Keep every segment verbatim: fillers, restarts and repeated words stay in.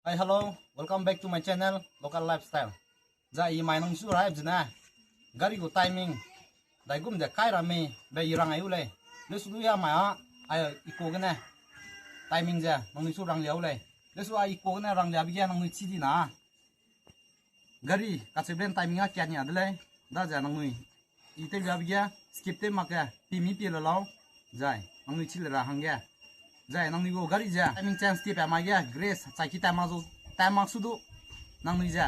Hi, hello, welcome back to my channel, Local Lifestyle. Zai i mai nang su rai zene, gari gu timing, dai gum de kai ra mei, be i rang ai u lei. Le su du ya mai a, ai i ko gene, timing ze, nang su rang liau lei. Le su ai i ko gene rang liabe ge nang chi di na. Gari, kacheu blen timing a kia nia de lei. Da ze nangnui. I tew liabe ge, skip tew mak ge, pi mi pi le lau. Zai, nangnui chi le ra hangge. Zai, nangnui gu gari ze, timing chance ti pa mai ge, grace, chai ki tai mak zu, tai mak su du. Nangnui ze.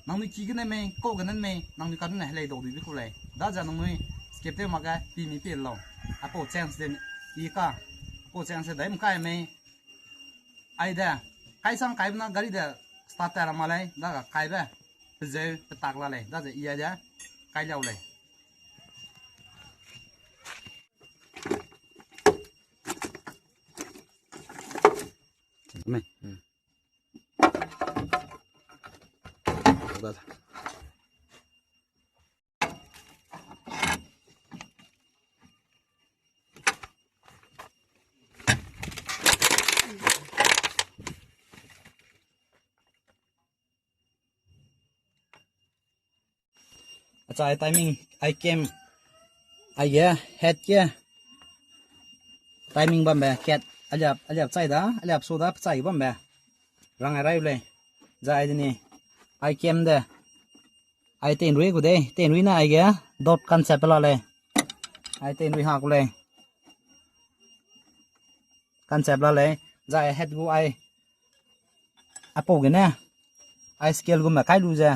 Nangnui ki gene mei, kau gene mei, nangnui ka dene helei dau du bi ku lei. Da ze nangnui, skip tew mak ge, pi mi pi le lau. Aipau chance de, i ka. Aipau chance de, mkai mei. Ai de, kai sang kai bena gari de start ta ra ma lei, da ga kai be, pezeu, petak la lei, da ze i ai de, kai liau lei. Mei. Hmm. Da da. Acha, ai timing, ai cam, ai ge, head ge, timing bambe, kat, aliap, aliap chai da, aliap su da, pechai bambe. Rang ai rai lei. Zai ai de ni, ai cam de. Ai tenrui gu de, tenrui na ai ge, dot kan chap la lei. Ai tenrui ha ku lei. Kan chap la lei. Zai head gu ai. Aipau gene. Ai scale gu me kai lu ze.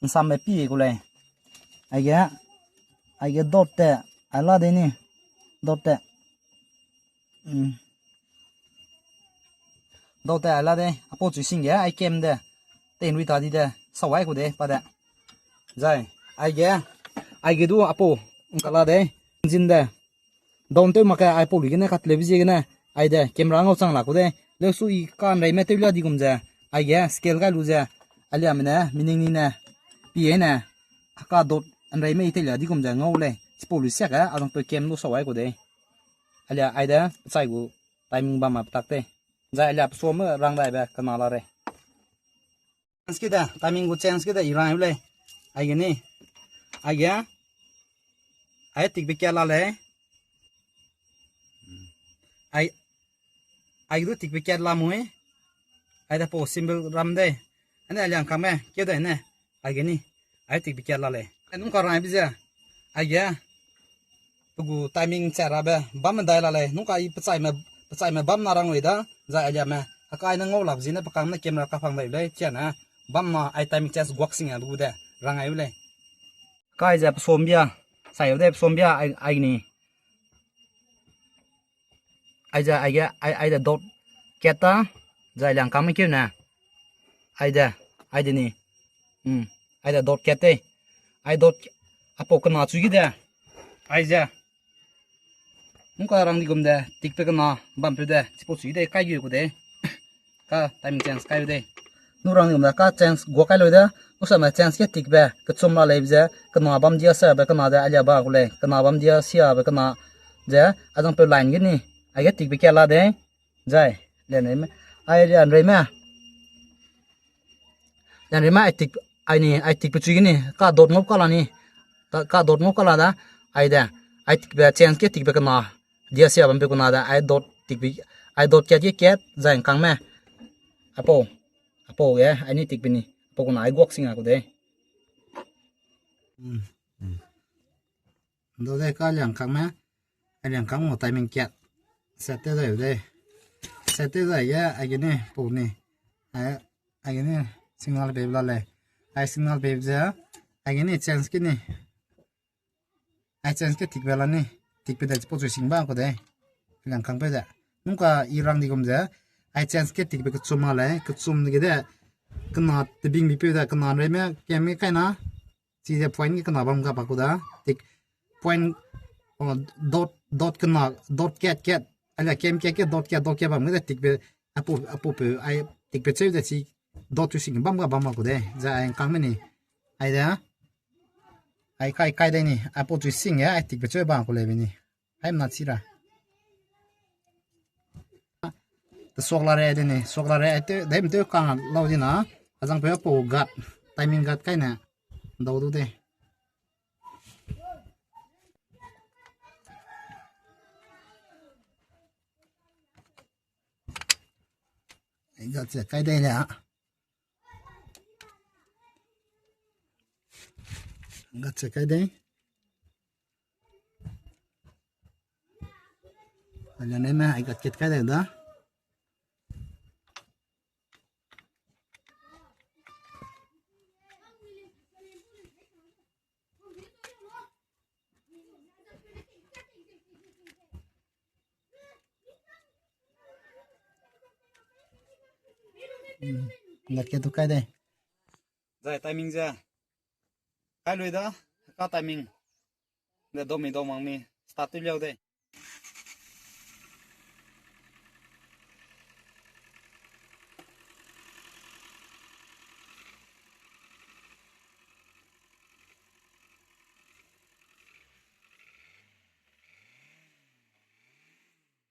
Nsam me pi gu lei. Ai ge. Ai ge dot te. Ai la de ni. Dot te. Mm. Dau te ai la de, aipau chui sing ge, ai cam de. Tenrui ta di de, sawai ku de, pa de. Zai, ai ge, ai ge du aipau, ngka la de, engine de. Dau tew mak ke aipau lui gene kat leu zie gene, ai de, camera ngau chang la ku de. Leu su i ka nrei me tew la di gum ze, ai ge, scale gai lu ze, alia me ne, mining ni ne, pi e ne, haka dot nrei me i tew la di gum ze ngau lei, chipau lui siak ge, azang peu cam lu sawai ku de. Alia, ai de, chai gu, timing bam ma petak te. Zai alia pesuame rang dai be kena la rei. Chance ki de, timing gu chance ki de i rang lei. Ai ge ni. Ai ge. Ai tik be kia la lei. Ai, ai du tik be kia la mui. Ai da pau symbol ram de. Ane aliang kame, kia de ne. Ai ge ni. Ai tik be kia la lei. Ai nung ka rang ai bi ze. Ai ge. Pe gu timing cha ra be. Bam me dai la lei. Nung ka i pechai me, pechai me bam na rang lei da. Zai alia me. Akai ne ngau lak zi ne pekang ne camera ka phang dai lei. Chia na. Bam na ai timing chance guak sing a du de. Rang ai lei. Kai ze pesom bia. Sai de pesom bia ai, ai ni. Ai ze, ai ge, ai, ai de dot kat ta, zai liang kame keu ne. Ai de, ai de ni. Hmm, ai de dot kat te. Ai dot, aipau kena chui ki de. Ai ze. Nung ka rang di gum de, tik pe kena, bam peu de, chipau chui de, kai gu ku de. Ka timing chance kai u de. Nu rang ni me ka chance gua kai leu de. Nu sa me chance ke tik be, kechum la lei ze, kena bam dia sia be kena de alia ba gu lei. Kena bam dia sia be kena ze, azang peu line ge ni. Ai ge tik be kia la de. Zai, lian rei me. Ai lian rei me. Lian rei me ai tik, ai ni, ai tik pe chui ge ni. Ka dot ngau ka la ni. Ka, ka dot ngau ka la da. Ai de. Ai tik be chance ke tik be kena. Dia sia bam pe kuna da, ai dot tik bi, ai dot kat ye kat, zai ngkang me. Aipau, aipau ge, ai ni tik bi ni, aipau kuna ai guak sing a ku de. Hmm, hmm. Ndo de ka liang kang me, ai liang kang mo timing kat. Set te zai de. Set te zai ye, ai ge ni, pau ni. Ai, ai ge ni, signal be la lei. Ai signal be ze, ai ge ni, chance ki ni. Ai chance ke tikbe la ni, tikbe de chipau chui sing ba ku de. Liang kang pe de. Nung ka i rang di gum ze. Ai chance ke tikbe kechum a lei, kechum de ge de. Kena tebing bi peu de, kena rei me, kem ge kai na. Chi de point ke kena bam ga ba ku da. Tik point, oh, dot, dot kena, dot kat kat. Alia kem kat kat, dot kat, dot kat bam ge de tikbe, aipau, aipau peu, ai tikbe cheu de chi. Dot chui sing bam ga bam ma ku de. Zai ai ngkang me ni. Ai de. Ai kai kai de ni. Aipau chui sing e, ai tikbe cheu ba ku lei be ni. Ai mna chi ra. Suak la re de ne, suak la re, ai tew, dai mtew kang lau di na, azang peu pau gat, timing gat kai ne, dau du de. Ai gat ze kai dai le a. Gat ze kai dai. Ai la ne me, ai gat ket kai dai da. Hmm. Gat ket tu kai dai. Zai timing ze. Kai lui da, ka timing. De dau mi dau mang mi, start tew liau dei.